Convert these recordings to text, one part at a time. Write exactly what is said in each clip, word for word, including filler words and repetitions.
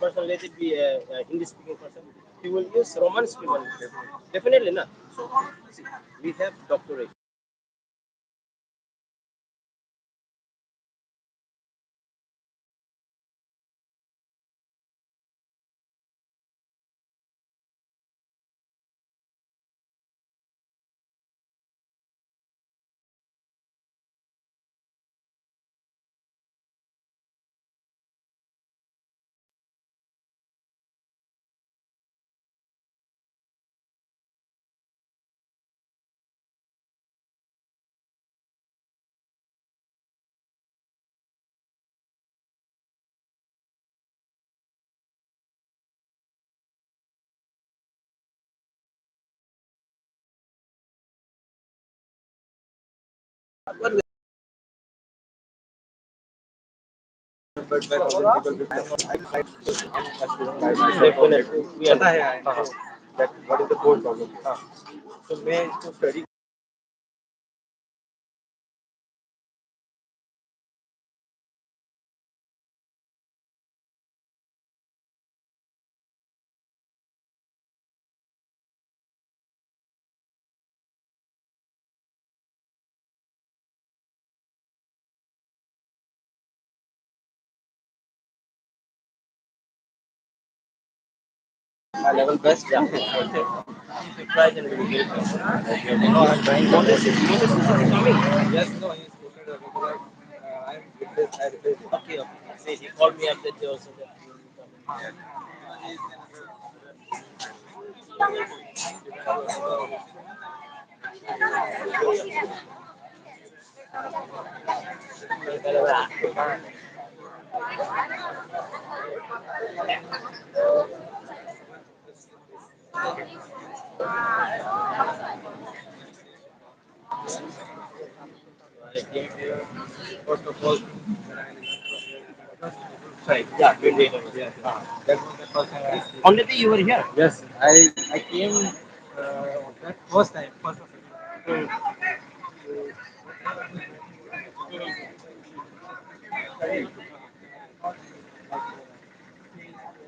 person, let it be a, a Hindi speaking person, he will use Roman script only. Definitely, na. So, see, we have doctorate. Level best, yeah. Moses is, Moses is coming. Yes, no, he's posted available. Uh, I'm replaced, I replaced him. Okay, okay. See, he called me up that day also that he will be coming. First of all, yeah, twenty. Yes. Only day you were here? Yes, I, I came, uh, that first time, first of all.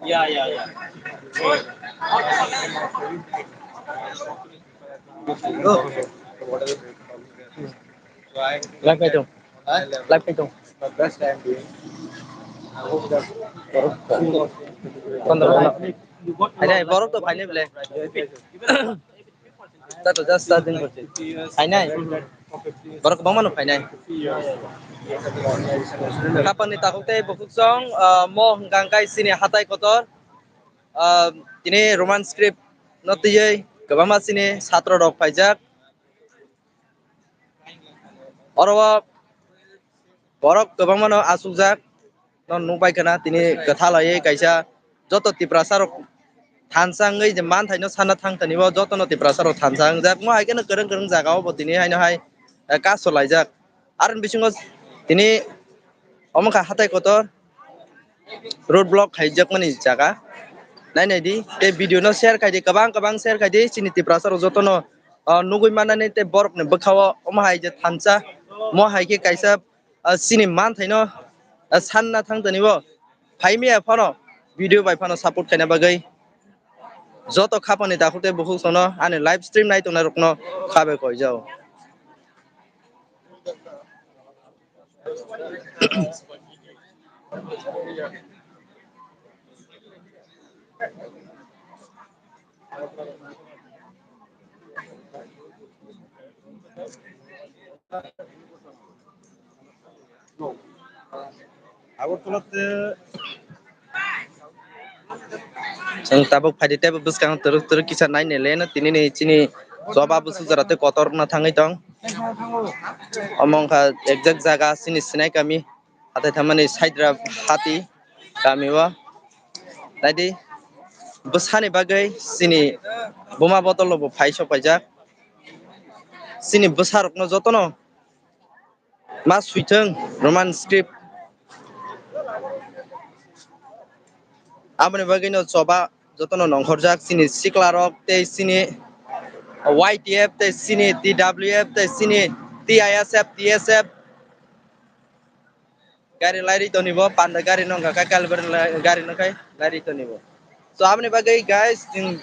Yeah, yeah, yeah. Live kaitung. Live kaitung. Kondo, kondo. Phainai, borok to phainai bole. Tato just starting korchi. Phainai. Borok kwbangma no phainai. Khapangni takhuk tei bukhuk song, ah, mo hwnkha khe chini hatai kotor. Ah, tini Roman script no twiwi kwbangma chini satro rok phaijak. Oro o borok kwbangma no achukjak, no nukbai khna tini kwtha laiwi kaisa joto Tiprasa rok thansa wngwi je manthai no sana thang tani bo joto no Tiprasa rok thansa wngjak. Mo hai kheno kwrwng kwrwng jaga o bo tini haino hai, eh, kaso laijak. Aroni bisingo tini omo kha hatai kotor. Road block khaijakmani jaga. Nai nai di, tei video no share khai di, kwbang kwbang share khai di, chini Tiprasa rok joto no, ah, nugui manani tei borok ni bwkha o omo hai je thansa, mo hai khe kaisa, ah, chini manthai no, ah, sanna thang tani bo. Phai maya phano video bai phano support khaina bagwi joto khapangni takhuk tei bukhuk song no ani live stream nai tongnai rok no kha bai koijao. Chwng tabuk phaidi teibo bwskango twrwk twrwk kisa nainai le no tini ni chini choba bwswk jora tei kotor wngna thangwi tong. Omo wngkha exact jaga chini Sinai kami, hatai thamani Saidra hati kami o. Naidi bwsani bagwi chini buma botol rok bo phai sok paijak. Chini bwsa rok no jotono ma swithwng Roman script. Aboni bagwino choba jotono nongkhorjak chini siklarok tei chini Y T F tei chini T W F tei chini T I S F, T S F. Gari lairi tonibo, panda gari no wngkha, kai kalber gari no kai lairi tonibo. So, aboni bagwi, guys, chwng,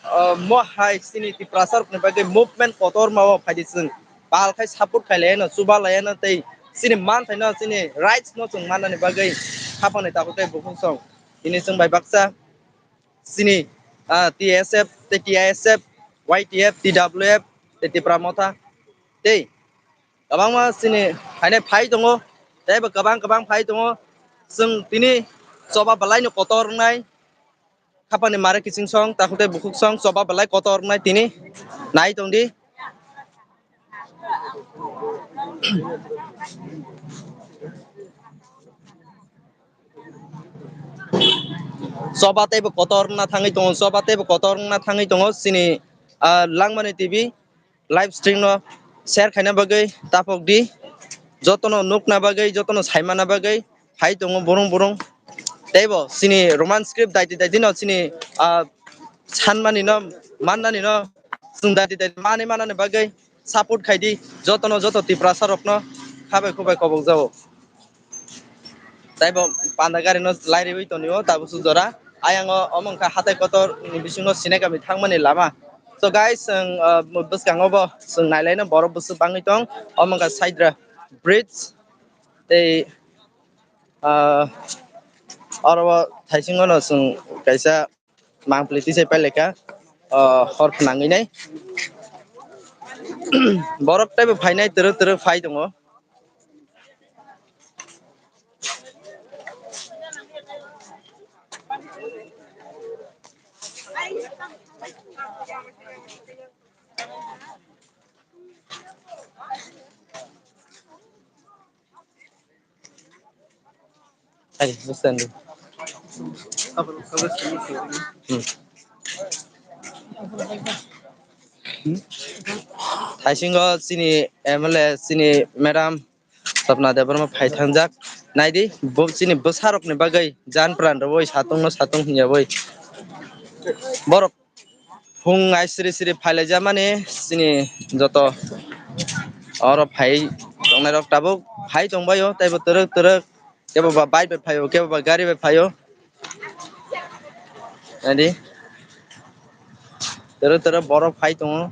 uh, mo hai chini Tiprasa rokni bagwi movement kotorma o phaidi chwng pal khai support khai laino, chuba laino tei chini manthaino, chini rights no chwng mannani bagwi haphangni takhuk tei bukhuk song. Tini chwng bai baksa chini, ah, T S F tei T I S F, Y T F, T W F tei Tipra Motha tei kwbangma chini haino phai tongo, tei bo kwbang kwbang phai tongo. Chwng tini choba belai no kotor wngnai, khapani mare kiching song, takhuk tei bukhuk song, choba belai kotor wngnai tini. Nai tong di. Choba tei bo kotor wngna thangwi tongo, choba tei bo kotor wngna thangwi tongo chini, ah, Langmani T V. Live stream no share khaina bagwi taphok di, jotono nukna bagwi, jotono saimana bagwi phai tongo burung burung. Teibo chini Roman script daiti daiti no chini, ah, sanmani no, mannani no, chwng daiti daiti mani manani bagwi support khai di, jotono joto Tiprasa rokno khabai khubai kobok jago. Tei bo panda gari no lairiwi tonio tabuk suk jora. Ayang o omo wngkha hatai kotor ni bisingo Sinakami thangmani lama. So guys, chwng, uh, bwskango bo chwng nailaino borok bwswk bangwi tong. Omo wngkha Saidra bridge tei, uh, oro o thaisingo no chwng kaisa mangpili tisai pailekha, uh, hor phnangwi nai. Borok teibo phainai twrwk twrwk phai tongo. Ai, bwskango. Hmm. Hmm. Thaisingo chini M L A, chini madam Swapna Debbarma phai thangjak. Naidi, bo chini bwsarokni bagwi jan pran rwui satungno satung hwnyaui. Borok phung ai siri siri phailaijamani chini joto oro phai tongnairok tabuk phai tongbaio, teibo twrwk twrwk kebo ba bike bai phaio, kebo ba gari bai phaio. Naidi, twrwk twrwk borok phai tongo.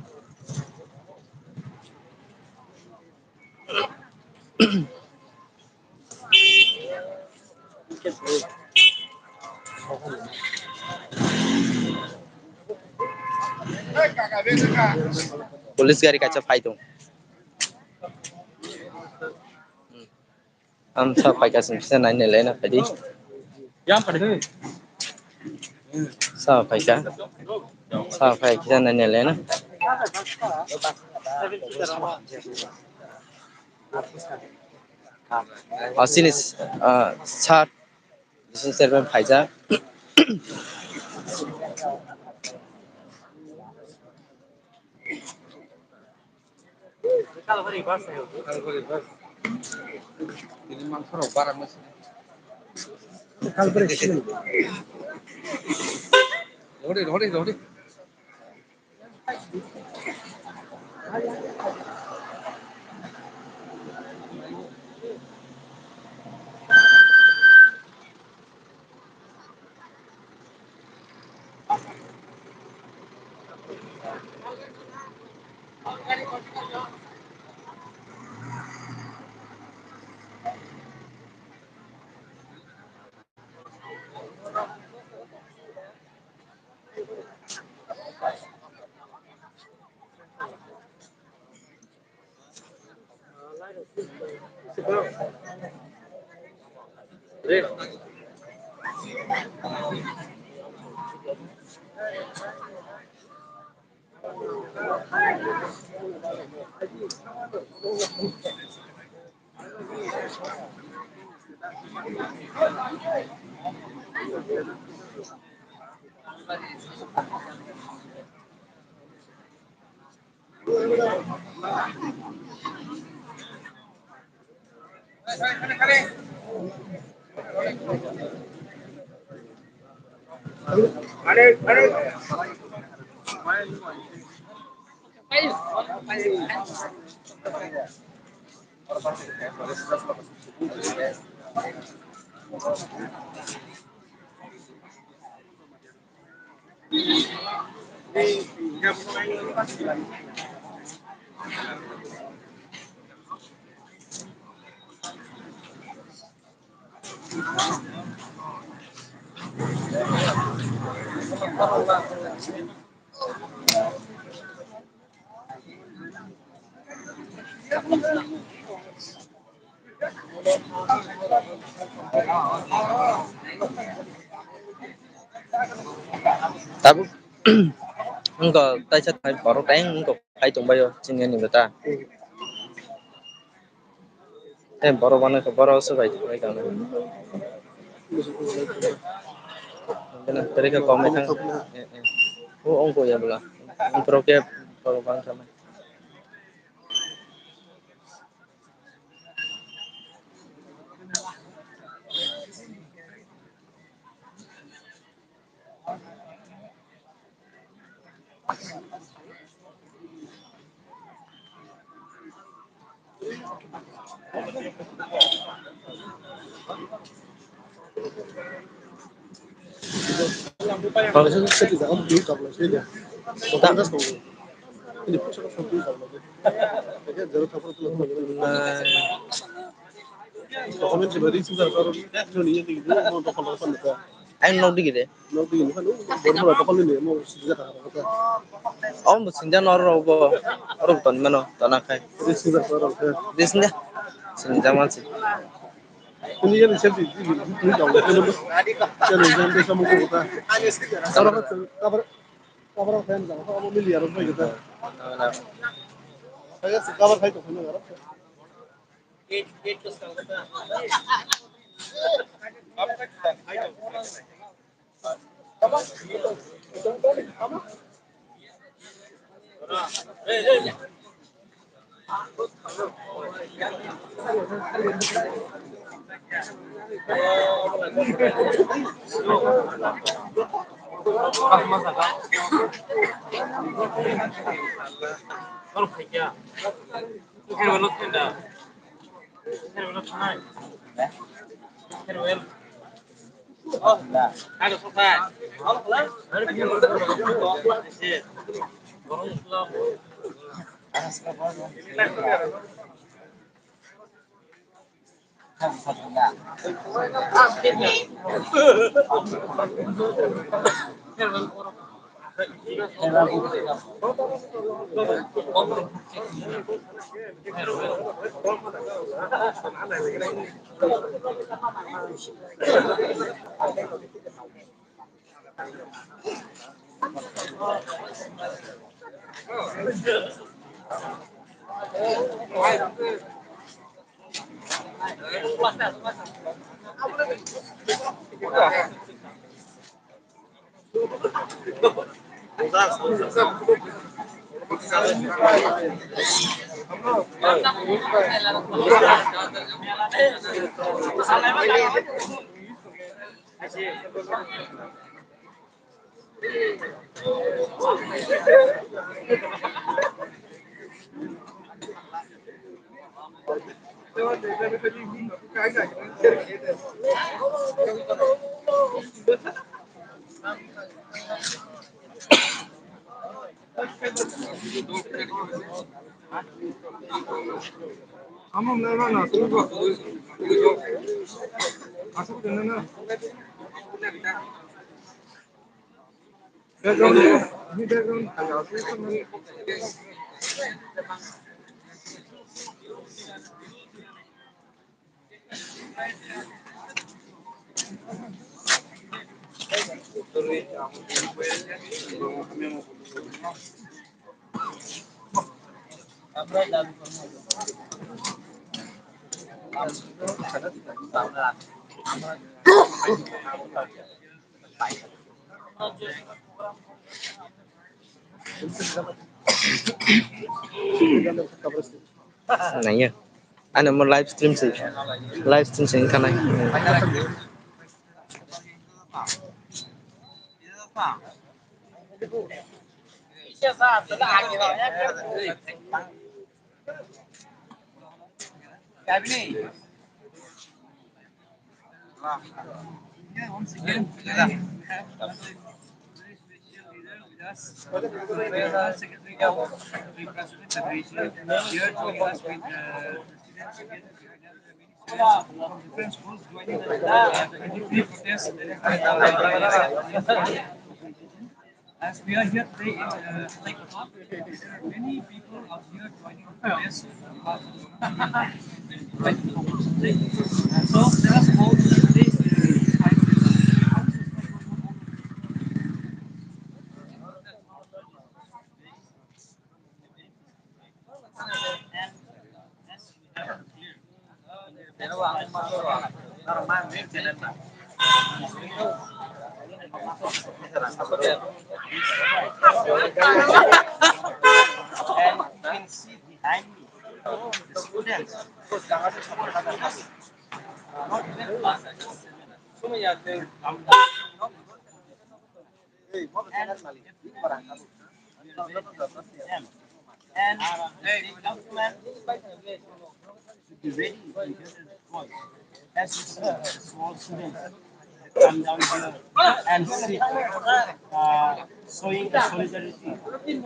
Police gari kaisa phai tong. Am sa phai ka sing kisa nai nai lena phai di. Sa phai ka. Sa phai kisa nai nai lena. Asini, ah, sa Bisingo chairman phaijak. Rode, rode, rode. Tabuk wngkha taisa thai borok tei wngkha khai tongbaio chini ani bwta. Eh, borok wngkha borok se bai tongbai tongna. Bini kwrwi khe komwi thang. Eh, eh. O wngkha ya bwla. Borok khe borok wngkha. Ang nok digi de. Omo bo sinja no oro bo, oro bo toni mano, tona khai. Di sinja. Sinja mansi. Naiya. Ano mo live stream se. Live stream se wngkha nai. Yeah, once again, today we have another very special leader with us, General Secretary of the President Federation. Here joining us with, uh, the students again, from different schools joining us. We have twenty-three protests that have been, uh, As we are here today in, uh, Saikotha, there are many people out here joining the protest. So tell us about the today's, uh, fight. And you can see behind me, the students, not even class, and And the state government should be ready to hear the voice. As you see, the small students come down here and sit, uh, showing the solidarity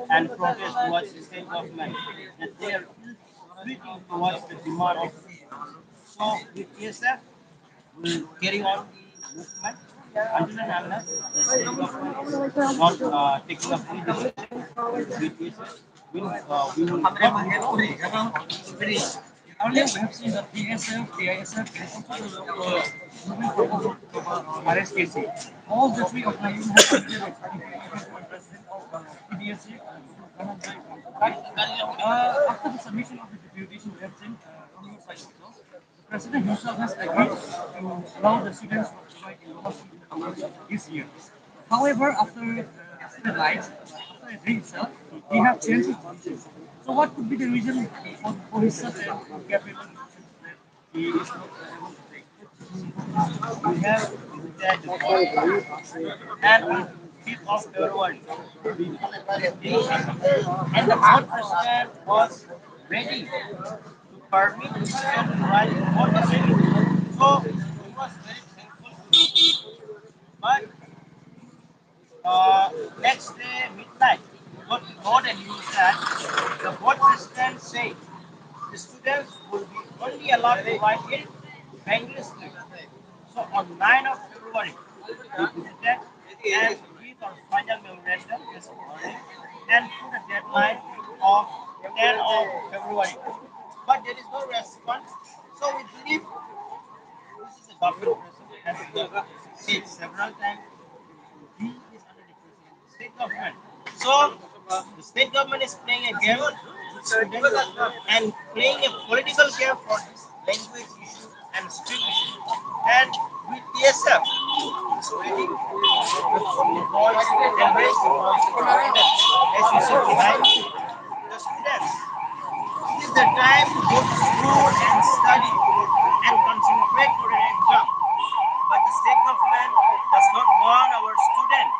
and protest towards the state government that they are ill-treating towards the demand of. So with T S F, will carry on the movement until and unless the state government is not, uh, taking up any decision. We, we, uh, we will not move on. Earlier, we have seen that T S F, T I S F, and also the, uh, movement for, uh, R S K C. All the three organizations have been president of, uh, T D S A, uh, after the submission of the deputation, we have seen, uh, from your side also. The president himself has agreed to allow the students to provide in Loma School this year. However, after, uh, after the light, after a drink itself, he have changed his decision. So what could be the reason for, for his such a capable decision that he is not able to take? We have visited the board and on fifth of February, we visited the, and the board president was ready to permit the student to write for the same. So he was very thankful to me. But, uh, next day midnight, we got to know the news that the board president said the students will be only allowed to write in Bengali script. So on ninth of February, we visited and give our final memorandum this morning and put a deadline of tenth of February. But there is no response. So we believe this is a government pressure. As we have said several times, he is under the pressure of the state government. So the state government is playing a game with students and playing a political game for this language issue and street issue. And with T S F, it's ready to put the voice and raise the voice for the students. As you see behind me, the students, it is the time to go to school and study and concentrate for an exam. But the state government does not want our students.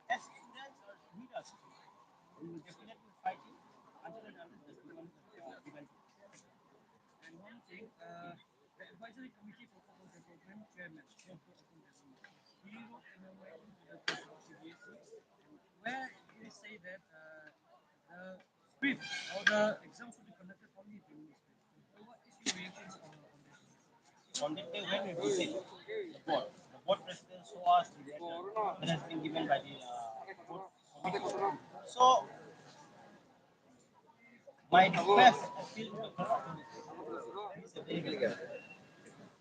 As students are with us, we will definitely fight it until and unless the students are given. And one thing, uh, the advisory committee for football development chairman, he wrote a memorandum to the C B S E, where he say that, uh, the script or the exam should be conducted only in Bengali script. So what is your reaction on, on this? On that day when we visit the board, the board president show us the letter that has been given by the, uh, board committee. So my request appeal to the board committee is a very big one.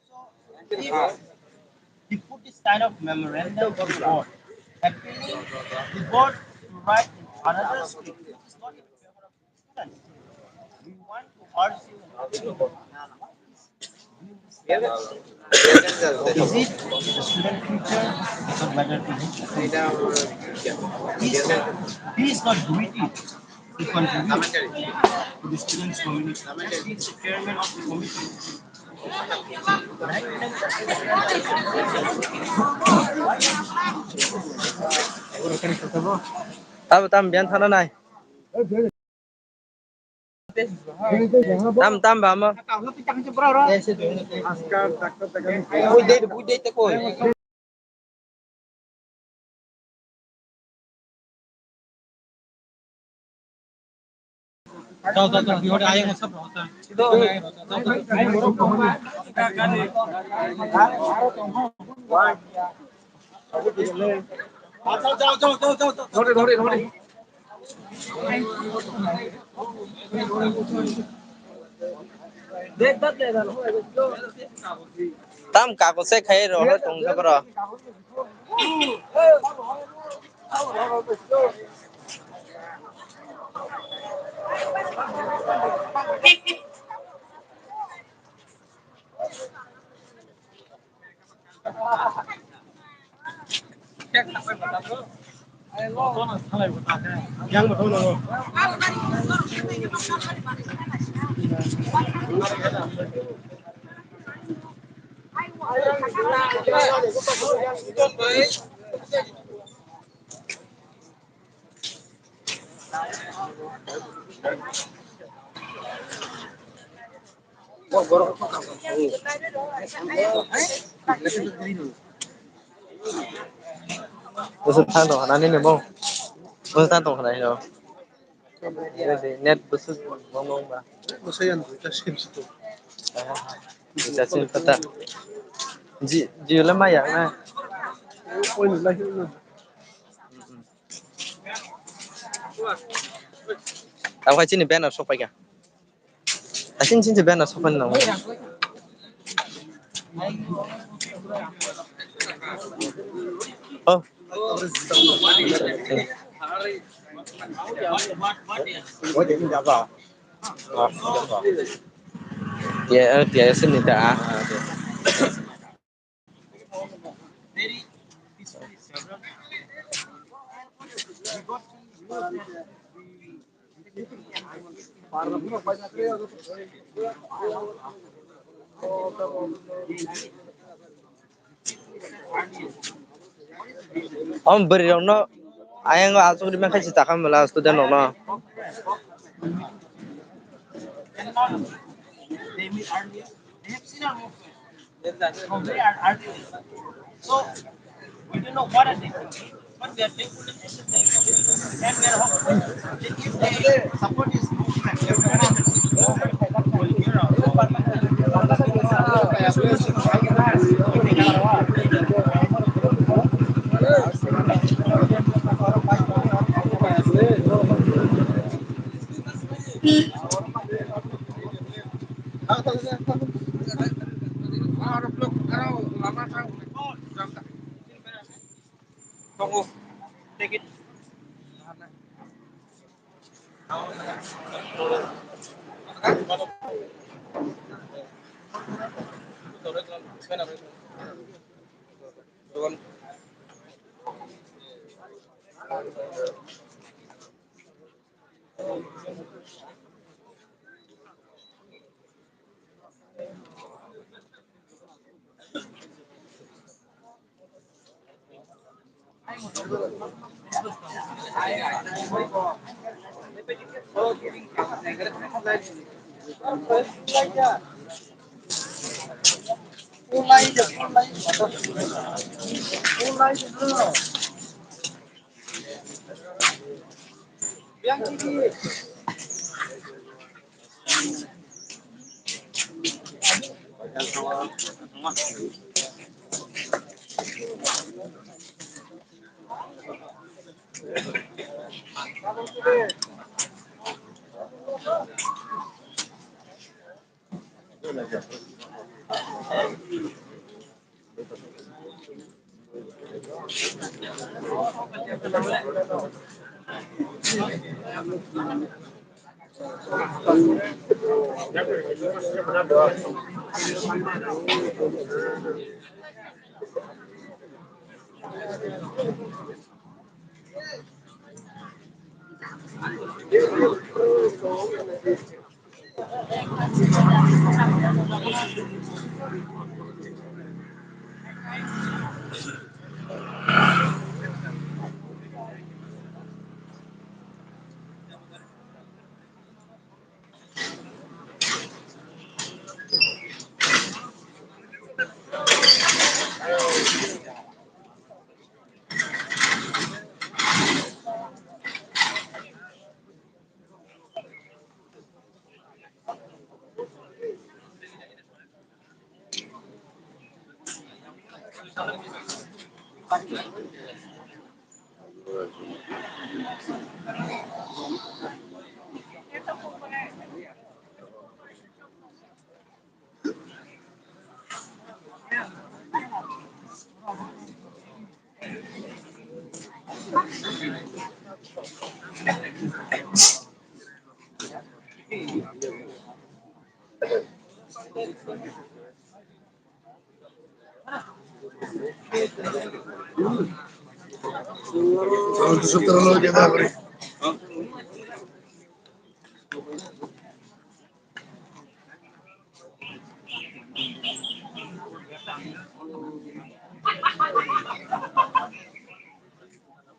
So if he put this kind of memorandum to the board, appealing the board to write another script which is not in favor of students. We want to urge you and appeal. Is it the student future? It doesn't matter to him. Please, please not do it. He contributes to the students' community. He is chairman of the committee. Tamo tamo biyan thana nai. Tam tam ba mo. Bui dei, bui dei te koi. Tam kago se khai ro tong jabra. Bwswk thang tong hwnani ni bo? Bwswk thang tong hwnani no? Net bwswk bong bong ba? Bwswk yang duita sim si tu. Duita sim kata. Ji, Jio le ma yak na? Oi, ni lai na. Tamo hai chini banner sok paikha. Asing sing sebenarnya sopan nang. Oh. Dia, dia sini dah. Om bwrwi rokno ayang o aswk rwmani khe se chakha mela student rokno. They have seen our movement. They are arguing. So, we don't know what are they doing. But we are thankful to the system. And we are hopeful that if they support this movement, we will hear our voice. Tongo. Take it.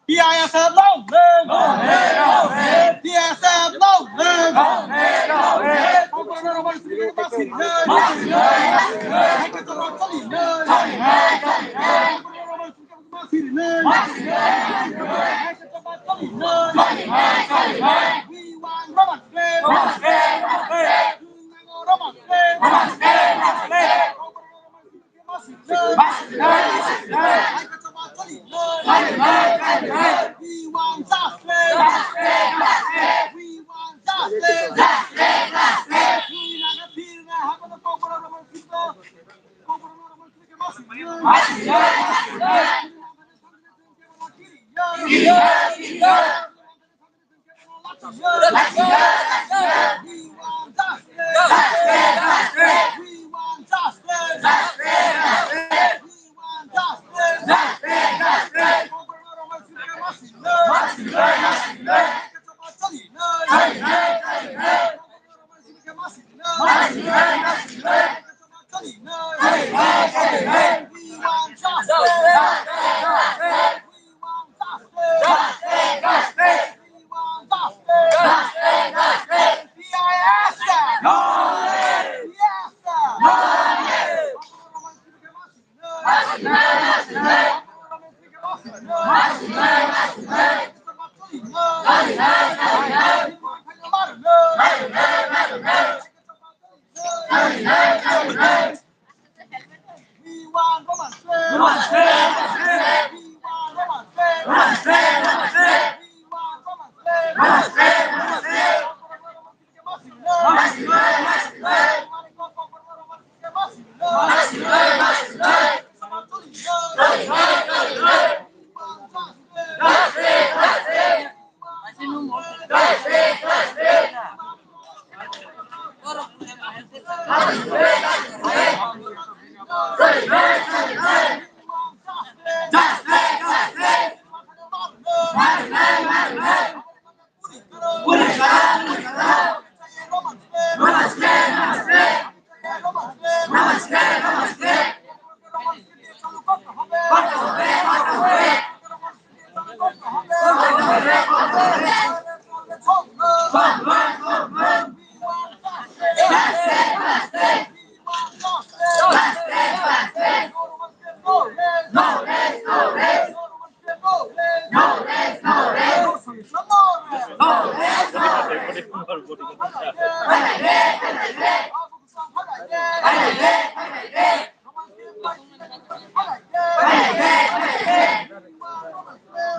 P I S F long live! Long live, long live! P I S F long live! Long live, long live! We want Roman flag! Roman flag! Roman flag! We want justice! We want justice! We want Roman flag! Roman flag! We want Roman flag! Roman flag! Roman flag! We want Roman flag! Roman flag!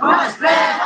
Roman flag!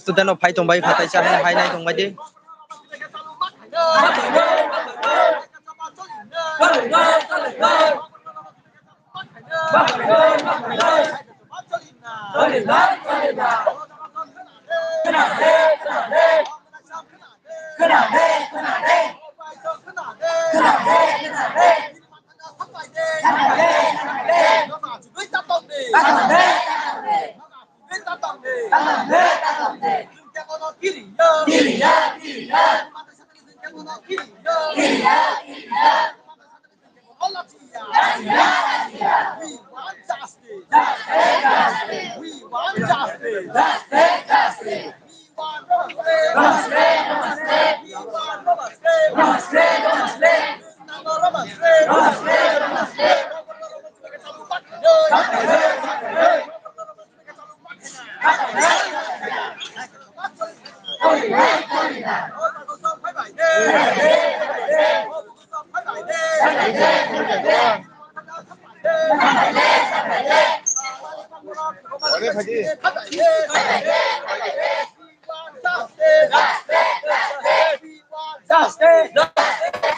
Student rok phai tongbai, phatai cha hai, hai nai tongbai di. We want justice. We want justice. Justice, justice. We want Roma Script. Roma Script, Roma Script. We want Roma Script. Roma Script, Roma Script. Roma Script, Roma Script. Justice! Justice!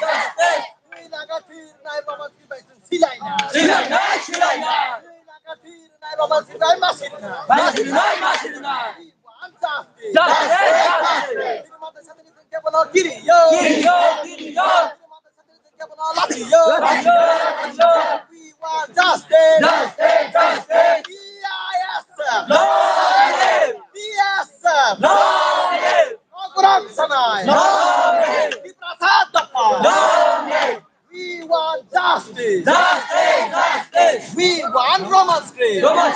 Justice! Wi naga thwirnai Roman Script bai chwng silaina. Silaina, silaina. Wi naga thwirnai Roman Script bai ma sirna. Ma sirna, ma sirna. We want justice. Justice, justice. Tini mata satani sengke bono kiriyo. Kiriyo, kiriyo. Tini mata satani sengke bono lachiyo. Lachiyo, lachiyo. We want justice. Justice, justice. B I S F. Long live. B I S F. Long live. Kok rak sanai. Long live. Tiprasa dopha. Long live. We want justice. Justice, justice. We want Roman Script. Roman